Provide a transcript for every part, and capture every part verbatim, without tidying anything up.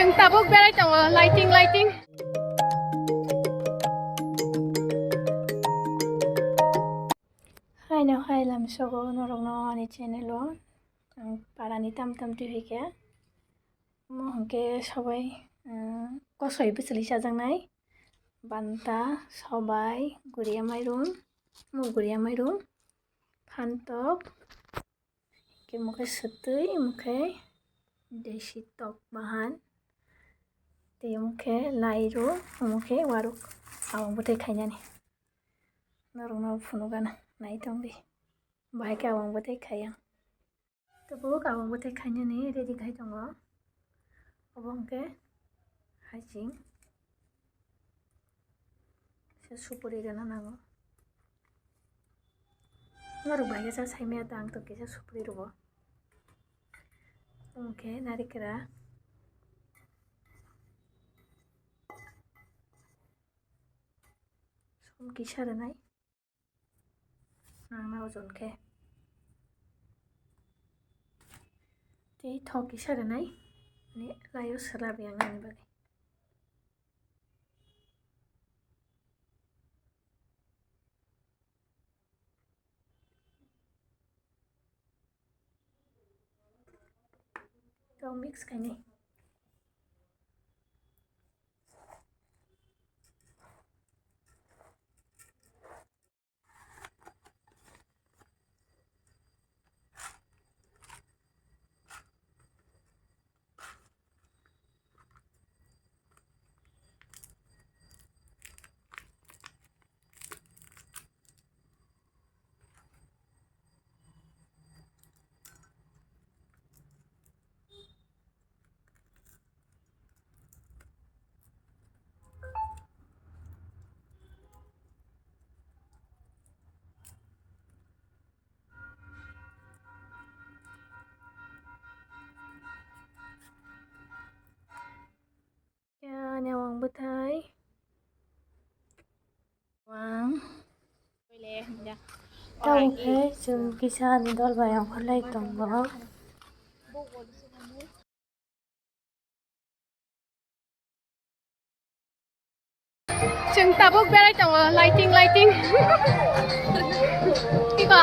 Ang tabuk berai tongo, lighting, lighting. Haino hai lamsogo norokno ani channel o ang parani tam tam twi hoikha. Omo hwnkhe sobai, ah, kosoi bwchwlwi chajaknai. Banta, sobai, guria mairum, muguriya mairum, phantok, hwnkhe omo khe swtwi, omo khe desi tok bahan, tei omo khe lairu, omo khe waruk, abang bwthai khainani. Norokno phunukgana, nai tongdi. Bahai khe abang bwthai khai ang. Tabuk abang bwthai khainani ready khai tongo. Obo hwnkhe haching. Kisa supuri rwna nango. Norok bai khe sa saimaya ta, ang to kisa supuri rwo. Omo khe narikra. Som kisa rwnai. Nangna ojon khe. Tei thok kisa rwnai. Ani laio swlap yang ani bagwi. To mix khainai. Ya, ani wng bwthai. Wng. Tabuk khe chwng kisa ani dol bai ongkhorlai tongo. Chwng tabuk berai tongo, lighting, lighting. Tiko,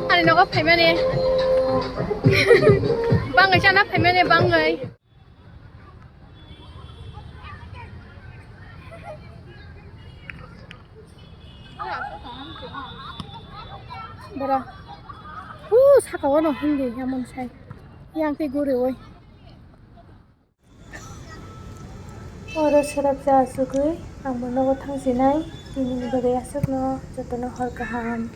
ani nogo phaimani. Bangwi chana phaimani, bangwi. Bora. Hu, saka o no hindi, yamon sai. Yang te gure oi. Oro serak cha asugwi ang bo nogo thangsinai, tinini bagwi aswkno jotono hor kaham.